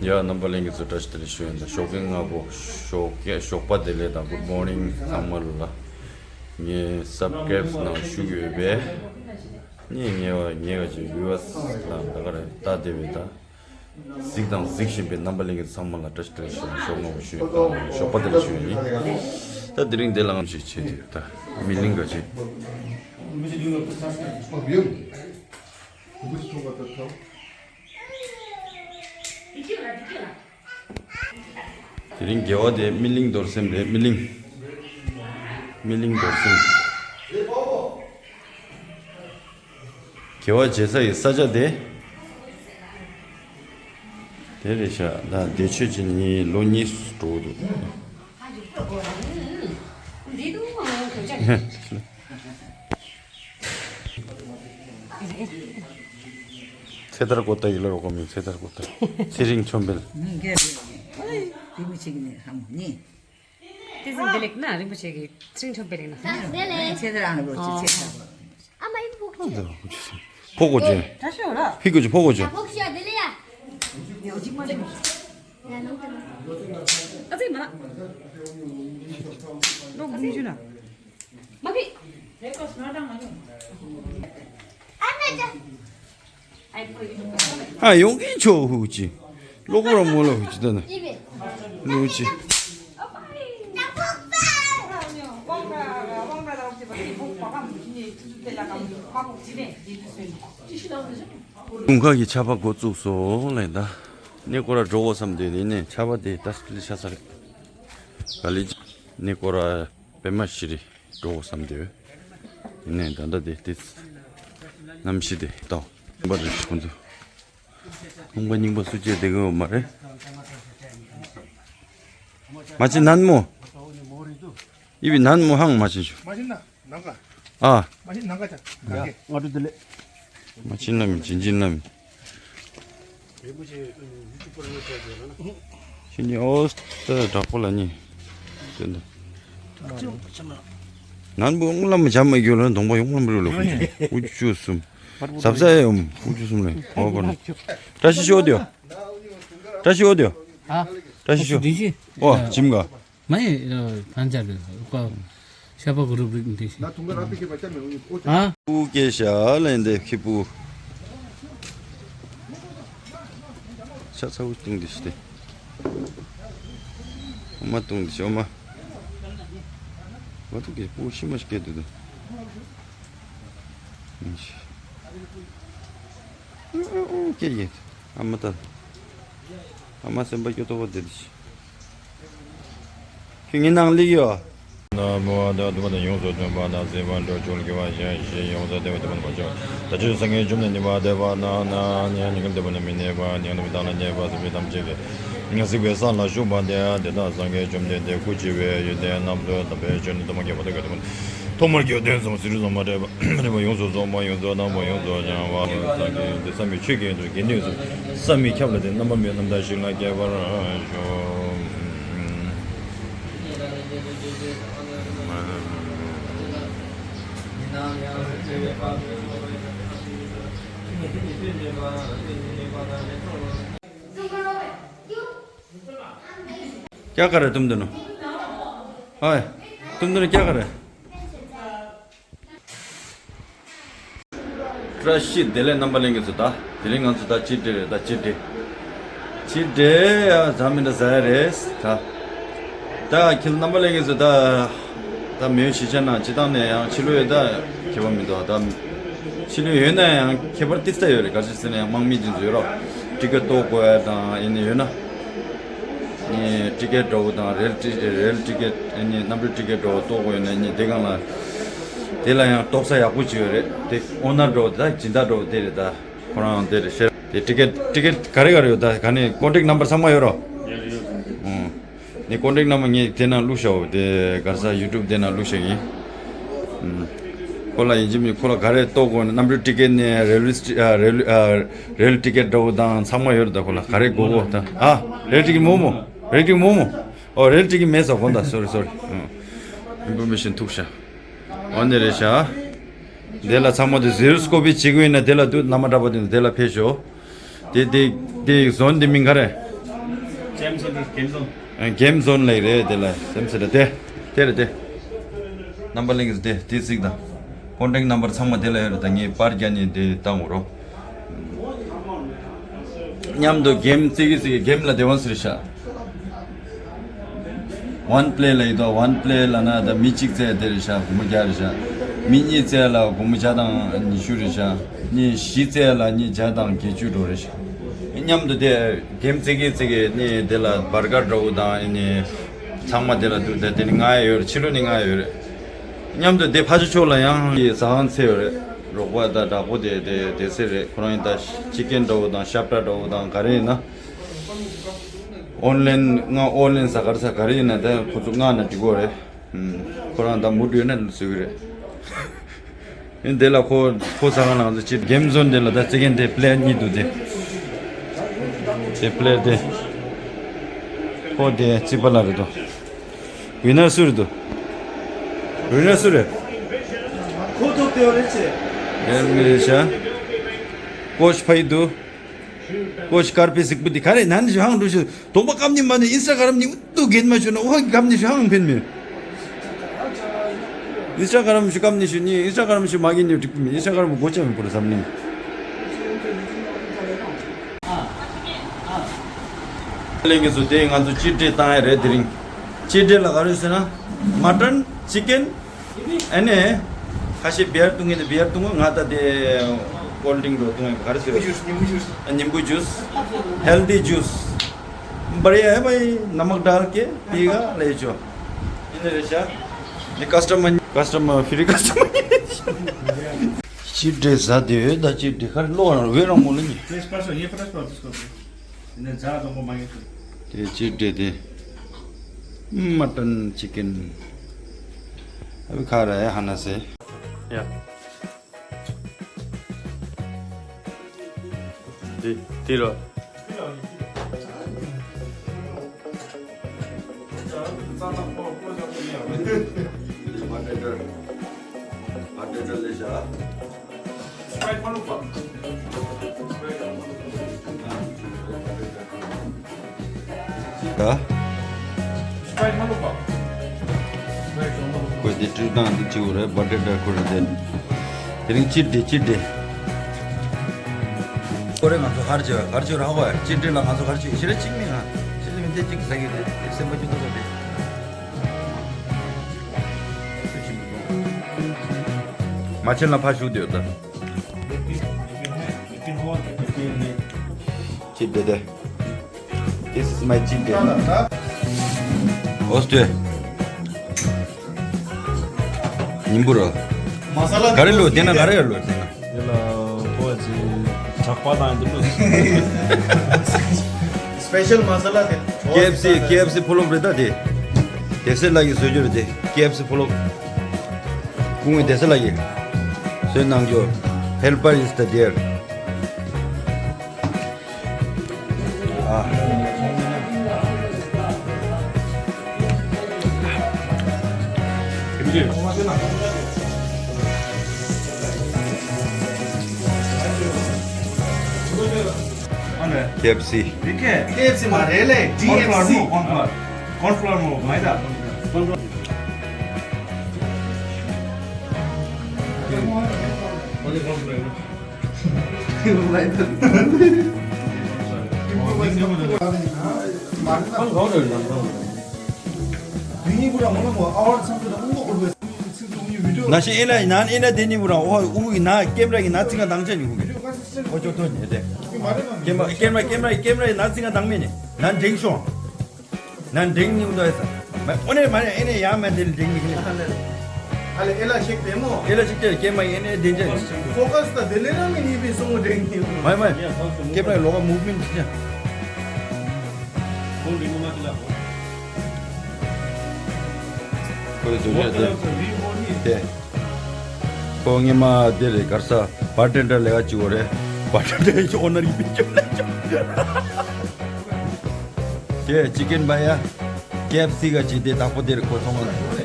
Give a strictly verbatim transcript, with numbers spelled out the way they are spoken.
ཡ། རྣམ་པ་ལྷན་རྒྱས་ཚོ་བཀྲ་ཤིས་བདེ་ལེགས་ཞུ་ཡིན། ད་ཞོགས་ཀས་སྔ་པོ། ཞོགས་ཀས་ཞོགས་པ་བདེ་ལེགས་དང་good morning ཚང་མ་ལ། ངའི་subscribe་ནང་བཞུགས་ཡོད་པའི་ནི་ངེས་པ་ངེས་པ་ཅིག་ཡུ་ཨེས་ལ་ད་ག་རེ་ལྟ་བསྡད་པའི་ད་གཟིགས་དང་གཟིགས་བཞིན་པའི་རྣམ་པ་ལྷན་རྒྱས་ཚོ་ཚང་མ་ལ་བཀྲ་ཤིས་བདེ་ལེགས་ཞུ་ཡིན། ཞོགས་སྔ་པོ་ཞུ་ཡིན། ཞོགས་པ་བདེ་ལེགས་ཞུ་ཡིན། ད་དེ་རིང་འདི་ལ་ངམ་ཞིག་བྱེད་དུས་ད་སྨིན་གླིང་ག་ཅིག་དེ་རིང་དགེ་བ་དེ་སྨིན་གླིང་རྡོར་སེམས་རེད། སྨིན་གླིང་། སྨིན་གླིང་རྡོར་སེམས། དགེ་བ་བྱེད་ས་ཡི་ས་ཆ་དེ། དེ་རེད་ཤག་ད་བདེ་ཆོས་ཅན་གཉིས་ལོ་གཉིས་སུ་འགྲོ་གི་འདུག་ཚེ་ཐར་ཀོ་ཏ་ཡི་ལ་རོགས་མི་ཚེ་ཐར་ཀོ་ཏ། ཚེ་རིང་ཆོམ་འཕེལ། ངས་རེད། དེ་མི་ཆེ་གི་ནས་ཧམ་ནི། དེ་ཚིག་འདི་ལེགས་ན་རིན་པོ་ཆེ་གི་ཚེ་རིང་ཆོམ་འཕེལ་ལེགས་ན། ཚེ་ཐར་ཨང་རོགས་ཀྱི་ཚེ་ཐར། ཨ་མ་ཡིན་ཕུག་ཅེ། ཕོ་གོ་ཅེ། བཀྲ་ཤིས་ལ། ཕི་གོ་ཅེ། ཕོ་གོ་ཅེ། ཕོག་ཤ་དེ་ལ་ཡ། ཡོ་ཅིག་མ་ཅིག་ཡ་ནང་དུ། ཨ་ཙི་མ་ལ། ལོག་མི་ཞུ་ན། མ་ཕི། ཨ་མ་ཅག་ཨ་ཡོང་གིན་ཆོག་ཧུ་ཅི། ལོ་ཀོ་ར་མོ་ལ་ཧུ་ཅི་ད་ན། ལུ་ཅི། དུང་ཁ་གི་ཆར་པ་འགོ་བཙུགས་སོང་ལེ་ད། ནི་ཀོ་ར་འགྲོ་གོ་བསམ་དུས་དེ་ནས་ཆར་པ་དེ་ད་ལི་ཆ་ས་རེད། ག་ལི་ནི་ཀོ་ར། པད་མ་ཤི་རི་འགྲོ་བསམ་དེ། ཡིན་ནའི་ད་ལྟ་དེ་དེ་གནམ་གཤིས་དེ་ལྟ་བུ་པ་རེད་ཁོང་ཚོ། ཁང་པ་རྙིང་པ་སུ་སྐྱེས་བསྡད་ཀྱི་ཡོད་མ་རེད། མ་ཅི་ནན་མོ། ཡི་བི་ནན་མོ་ཧང་མ་ཅི་ཞུ། མ་ཅི་ན་ནང་ག་ཨ། མ་ཅི་ནང་ག་ཅང་ནང་ག་ང་འགྲོ་དེ་ལེ། མ་ཅི་ན་མི་ཅི་ཅི་ན་མི། ཤི་ཉི་ཨོ་སྟ་དྲག་པོ་ལ་ཉི། དེ་འདྲ། ནན་པོ་ཡོང་ལམ་བྱ་མ་རྒྱུ་ལ་གདོང་པ་ཡོང་ལམ་རུ་ལ་ཀུ་ཅུ་གསུམ། ཟབ་ཟ་ཡོམ་ཀུ་ཅུ་གསུམ་ལ་ཧོ་གོ་ན། བཀྲ་ཤིས་ཤོག་དེ། བཀྲ་ཤིས་ཤོག་དེ། ཨ། བཀྲ་ཤིས་ཤོག་ཨོ་ཇིམ་ག་མ་ཡི་ཕན་ཆ་རེད་ཀ་ཤ་པ་གུ་རུབ་རིག་འདི་ཤི། ཨ། ཨུ་ཀེ་ཤ་ལེན་དེ་ཁི་པུ། ཤ་ཚ་བུ་ཏུང་འདི་ཤི་དེ། ཨོ་མ་ཏུང་འདི་ཤི་ཨོ་མ། ཨོ་ཏུང་ཀེ་པུ་ཤི་མ་ཤི་ཀེ་དུ་དུ། ཨུ་ཀེ་ཡེ། ཨ་མ་ཏ། ཨ་མ་སེམས་པ་སྐྱོ་ཏོ་བ་དེ་དེ་ཤི། ཁྱོད་ངའི་ནང་སླེབས་ཡོད། ན་མོ་ཨ་ད་དུ་བ་དང་ཡོངས་སུ་སྟོན་པ་དང་སྲིད་པ་འགྲོ་ཆོག་དགེ་བ་བཞིན་ཞེས་ཡོངས་སུ་བསྟན་པ་དུ་མ་མ་ཆོག་ད་ཅི་སངས་རྒྱས་བཅོམ་ལྡན་འདས་མ་འདས་པ་ན་ན་ཉན་ཉན་གྱི་འདས་པ་ནི་མི་གནས་པ་ཉན་ནི་མི་དང་ལ་ཉན་པ་སྲིད་པའི་ཐམས་ཅད་ཀྱི་ངལ་སྲིད་པའི་ས་ལ་བཞུགས་པ་དེ་དེ་དག་སངས་རྒྱས་བཅོམ་ལྡན་འདས་སྐུ་ཆེ་བའི་ཡོན་ཏན་རྣམས་སུ་དམ་པའི་ཆོས་ནི་དུ་མ་ཁྱབ་པ་དག་གི་དུ་མ་ཐོག་མར་གྱུར་དོན་གསུམ་ཟེར་རུ་ཟོ་མ་འདྲེས་པ་མ་འདྲེས་པ་ཡོངས་སུ་རྫོགས་པ་ཡོངས་སུ་དག་པ་ཡོངས་སུ་བྱང་བ་སངས་རྒྱས་ཡོན་ཏན་བསམ་མི་ཆོས་ཀྱི་ཡོན་ཏན་དགེ་འདུན་སུ་བསམ་མི་ཁྱབ་ལ་དེ་རྣམ་པ་མེད་རྣམ་དག་ཞིག་ལ་སྐྱེ་བར་ཤོག क्या कर रहे तुम दोनों? ओए, तुम दोनों क्या कर रहे? བཀྲ་ཤིས་བདེ་ལེགས་རྣམ་པ་ལྷན་རྒྱས་ཚོ། ད་དེ་རིང་ང་ཚོ་ད་ཅི་འདྲ་རེད། ད་ཅི་འདྲ་ཅི་འདྲ་ཡ་ཟ་མི་འདྲ་ཟ་ཡ་རེད་ད། ད་ཁྱེད་རྣམ་པ་ལྷན་རྒྱས་ཚོ་ད་ད་མེའུ་ཤི་ཆ་ན་སྤྱི་བཏང་ནས་ཡང་ཕྱི་ལོགས་ཡོད་ད་ཁྱད་པར་མི་འདུག་ད་ཕྱི་ལོགས་ཡོད་ན་ཡང་ཁྱད་པར་ཏིས་ད་ཡོད་རེད། ག་ཅི་ཟེར་ན་ཡང་དམག་མི་ཅན་ཚོ་ཡོད་རོགས་ཊི་ཀེ་ཊི་གཏོང་དགོས་ཡ་དང་ཡིན་ན་ཡོད་ན། ནི་ཊི་ཀེ་ཊི་འདྲ་བོ་དང་རེལ་ཊི་རེལ་ཊི་ཀེ་ཊི་ནི་གནམ་གྲུ་ཊི་ཀེ་ཊི་འདྲ་བོ་གཏོང་དགོས་ཡོད་ན་ནི་དེ་སྒང་ལ་དེ་ལ་ཡང་གཏོང་ས་ཡག་པོ་ཅིག་ཡོད་རེད། དེ་ཨོ་ནར་འདྲ་བོ་དེ་ད་སྦྱིན་བདག་འདྲ་བོ་དེ་རེད། ད་ཁོ་རང་དེ་རེད་ཤེར་དེ་ཊི་ཀེ་ཊི་ཊི་ཀེ་ཊི་ག་རེ་ག་རེ་ཡོད་ད་ག་ནས་ཀོན་ཊེག་ནམ་བར་ཚང་མ་ཡོད་རོ། ཨོ་ནི་ཀོན་ཊེག་ནམ་བར་ངས་དེ་ནང་བླུགས་ཤག་དེ་ག་ས་ཡུ་ཊུབ་དེ་ནང་བླུགས་ཤག་ཡིན། ཁོ་ལ་ཡིན་གཅིག་མིན་ཁོ་ལ་ག་རེ་གཏོང་དགོས་ན་གནམ་གྲུ་ཊི་ཀེ་ཊི་ནས་རེལ་ཝེ་སི་ཊི་ཨ་རེལ་ཨ་རེལ་ཊི་ཀེ་ཊི་འདྲ་བོ་དང་ཚང་མ་ཡོད་རེད། ད་ཁོ་ལ་ག་རེ་དགོས་གོ་ད་ཨ་རེལ་ཊི་ཀེ་ཊི་མོ་མོ་རེལ་ཊི་ཀེ་ཊི་མོ་མོ་ཨོ་རེལ་ཊི་ཀེ་ཊི་མེད་ས་གོ་ད་སོ་རི་སོ་རི་ཨིན་ཕོར་མེ་ཤན་ཐུག་ཤག་ཨོ་ནི་རེད་ཤག་དེ་ལ་ཚང་མ་དེ་ཟེ་རོ་སི་ཀོ་པི་བྱེད་དགོས་ཡིན་ན་དེ་ལ་དུ་བླ་མ་གྲྭ་པ་དེ་ནས་དེ་ལ་ཕེབས་ཤོག་དེ་དེ་དེ་ཟོན་དེ་མིང་ག་རེ། Game zone, game zone. ཨ། གེམ་ཛོན་ལབ་རེད། དེ་ལ་སེམས་སེ་རེད་དེ། དེ་རེད་དེ། རྣམ་པ་ལེན་གི་དེ་དེ་གཟིགས་དང་། ཀོན་ཊེག་ནམ་བར་ཚང་མ་དེ་ལ་ཡོད་རེད། ད་ངས་པར་རྒྱག་ནས་དེ་བཏང་འོ་རོ། མཉམ་དུ་གེམ་རྩེ་གི་རྩེ་གི་གེམ་ལ་དེ་བ་ཟེར་ཤག་ཝན་པི་ལེ་ལབ་ཡོད་དོ། ཝན་པི་ལེ་ལབ་ན་ད་མི་གཅིག་རྩེ་དེ་རེད་ཤག་སྒོར་མོ་བརྒྱ་རེད་ཤག་མི་གཉིས་རྩེ་ལ་སྒོར་མོ་བརྒྱ་དང་ཉི་ཤུ་རེད་ཤག་མི་བཞི་རྩེ་ལ་མི་བརྒྱ་དང་བརྒྱད་ཅུ་འགྲོ་རེད་ཤག་མཉམ་དུ་དེ་གེམ་རྩེ་གི་རྩེ་གི་ནི་དེ་ལ་བར་གར་འདྲ་བོ་དང་ནི་ཚང་མ་དེ་ལ་འདུག་དེ་དེ་ནི་ང་ཡ་ཡོད་རེད། ཕྱི་ལོགས་ནི་ང་ཡ་ཡོད་རེད། མཉམ་དུ་དེ་ཕ་ཆུ་ཕྱོགས་ལ་ཡང་ཟ་ཁང་ཚད་ཡོད་རེད། རོགས་པ་དང་དྲག་པོ་དེ་དེ་དེ་སེ་རེད། ཁོ་རང་ཡིན་ད་ཅི་ཀེན་འདྲ་བོ་དང་ཤབ་ཏྲ་འདྲ་བོ་དང་ག་རེ་ཡིན་ན། ཨོན་ལན་ང་ཨོན་ལན་ཟ་གར་ཟ་ག་རེ་ཡིན་ན་ད་ཁོ་ཚོ་མངགས་ན་འགྲིག་གོ་རེད། ཨུམ། ཁོ་རང་ད་མུ་མཐུད་ཡོད་ན་བཟོ་གི་རེད། ཡིན་དེ་ལ་ཁོ་ཁོ་ཟ་ཁང་ནང་ཚོ་ཅི་གེམ་ཛོན་དེ་ལ་ད་རྩེ་མཁན་དེ་པི་ལེ་ཡར་གཉིས་འདུག་དེ། དེ་པི་ལེ་ཡར་དེ། ཁོ་དེ་རྩིས་པ་ལགས་རེད་དོ། ཝི་ནར་སུ་རེད་དོ། ཝི་ནར་སུ་རེད། ཁོ་ཐོབ་དེ་རེད་ཆེ། ཡར་མི་རེད་ཤག་ཀོ་ཆ་ཕ་ཡི་འདུག་ཀོ་ཆ་དཀར་པོའི་གཟིག་པོ་འདི་ག་རེ་ནན་ཞུ་ཧང་འགྲོ་ཞུ། གདོང་པ་སྐམ་ནི་མ་ནི་ཨིན་སི་ཊ་གྷ་རམ་ནི་ཨུ་ཏུ་གེན་མ་ཞུ་ན་ཨོ་ཧ་གི་སྐམ་ནི་ཞུ་ཧང་ཕན་མེད། ཨིན་སི་ཊ་གྷ་རམ་ཞུ་སྐམ་ནི་ཞུ་ནི་ཨིན་སི་ཊ་གྷ་རམ་ཞུ་མ་གི་ནི་འགྲིག་པོ་མེད། ཨིན་སི་ཊ་གྷ་རམ་གོ་ཆ་མི་པོ་ར་བསམ་ནི། ལྷན་རྒྱས་ཚོ་དེ་ང་ཚོ་ཅི་སྤྲད་བཏང་ཡ་རེད་དེ་རིང་། ཅི་སྤྲད་ལ་ག་རེ་ཟེར་ན། མ་ཊན་ཅི་ཀེན། ཨ་ནི། ཁ་ཤས་བི་ཡར་བཏུང་གི་འདུག་བི་ཡར་བཏུང་གི་ང་ད་དེ་ཀོལ་ཌི་རིང་འགྲོ་བཏུང་ཡ་ག་རེ་ཟེར། ཉིམ་བུ་ཇུས། ཉིམ་བུ་ཇུས། ཨ། ཉིམ་བུ་ཇུས། ཧེལ་དི་ཇུས། བར་ཡ་ཧེ་བའི་ནམག་ཌལ་ཀེ་པི་ག་ལེ་ཅོ། ཡིན་ནི་རེད་ཤག་ནི་ཀ་སི་ཊ་མར་ཀ་སི་ཊ་མར་ཕི་རི་ཀ་སི་ཊ་མར་ཅི་འདྲེ་ཟ་དེ་ཡོད་ད་ཅི་འདྲེ་ཁར་ལོ་རང་བེ་རང་མོ་ལ་ཉི། Fresh pasó, y es fresh pasó, disculpe. དེ་ཅི་འདྲེ་དེ། མ་ཊན་ཅི་ཀེན། ཨ་བི་ཁ་ར་ཧ་ན་སེ། ཡ། དེ་དེ་རོ། ད། ཁོས་དེ་བཀྲུས་སྟངས་འདི་བྱེད་དགོས་རེད། བ་ཏྲ་ཏྲ་ཁོ་རེ་དེ། དེ་རིང་ཅི་བདེ་ཅི་བདེ། ཁོ་རེ་ང་ཚོ་ཧར་ཅོ་ཧར་ཅོ་ར་ཧོ་ཅི་བདེ་ལ་ང་ཚོ་ཧར་ཅོ་ཤི་རེ་གཅིག་མིན་ང་ཤི་རེ་མི་དེ་གཅིག་ཟ་གི་རེད། དེ་སེམས་པ་ཅི་ཐོག་རེད། མ་ཆེན་ལ་ཕ་ཞུགས་དེ་ཡོད་ད། ཅི་བདེ་བདེ། This is my chicken. ཨོ་སྟོད། ཉིན་བུ་རོ། མ་ས་ལ་ག་རེ་ལོ་དེ་ན་ག་རེ་ལོ་དེ་ན། དེ་ལ་ཁོ་ཅི་ཇག་པ་དང་དེ་ལོ། Special masala དེ། ཀེ་ཨེཕ་སི་ཀེ་ཨེཕ་སི་ཕོ་ལོག་རེད་ད་དེ། དེ་སེ་ལ་ཡི་བཟོ་རྒྱུ་རེད་དེ། ཀེ་ཨེཕ་སི་ཕོ་ལོག་ཁོང་གི་དེ་སེ་ལ་ཡི་བཟོས་གནང་རྒྱུ། Helper is the there. ཨ། ཀེ་ཨེཕ་སི། ཀེ་ཨེཕ་སི་མ་རེད་ལེ། ཌི་ཨེཕ་སི། Corn flour མོ། Corn flour མོ། མ་ཡ་ད། Corn flour། ན་ཤི་ཨེ་ན་ན་ཨེ་ན་དེ་ནི་བུ་རང་ཨོ་ཧ་ཨུ་གི་ན་ཀེམ་ར་གི་ན་ཚིག་ག་དང་ཆ་ཉི་ཧུ་གི་ཨོ་ཅོ་ཐོ་ཉེ་དེ། ཀེམ་ར་ཀེམ་ར་ཀེམ་ར་ཀེམ་ར་གི་ན་ཚིག་ག་དང་མེ་ནི་ན་འགྲེང་ཤོང་། ན་འགྲེང་ཉིང་དོ་ཨེ་ས། མ་ཨོ་ནེ་མ་ནེ་ཨེ་ནེ་ཡང་མ་དེ་ལ་འགྲེང་མི་ཁེ་ལེ། ཨ་ལེ་ཨེ་ལ་ཤེག་པེ་མོ། ཨེ་ལ་ཤེག་ཏེ་ཀེམ་མ་ཨེ་ནེ་དེ་འཇལ། ཕོ་ཀ་སི་ད་དེ་ལེ་ར་མི་ནི་བི་སོང་འགྲེང་ཉིང་། མ་མ། ཀེམ་ར་ལོ་ག་མུབ་མེན་ཊི་ཅི། ཁོའི་བཟོ་བྱ་དེ། དེ། ཁོ་སྔས་མ་དེ་རེད་གར་ས་བར་ཊེན་ཌར་ལས་ཀ་བྱེད་དགོས་རེད། བར་ཊེན་ཌར་ཨོ་ནར་ཡིན་པའི་ཅོ་ལེ་ཅོ། དེ་ཅི་ཀེན་བ་ཡ། ཀེ་ཨེཕ་སི་ག་ཅི་དེ་དག་པོ་དེ་རེད་ཁོ་ཚོང་ང་།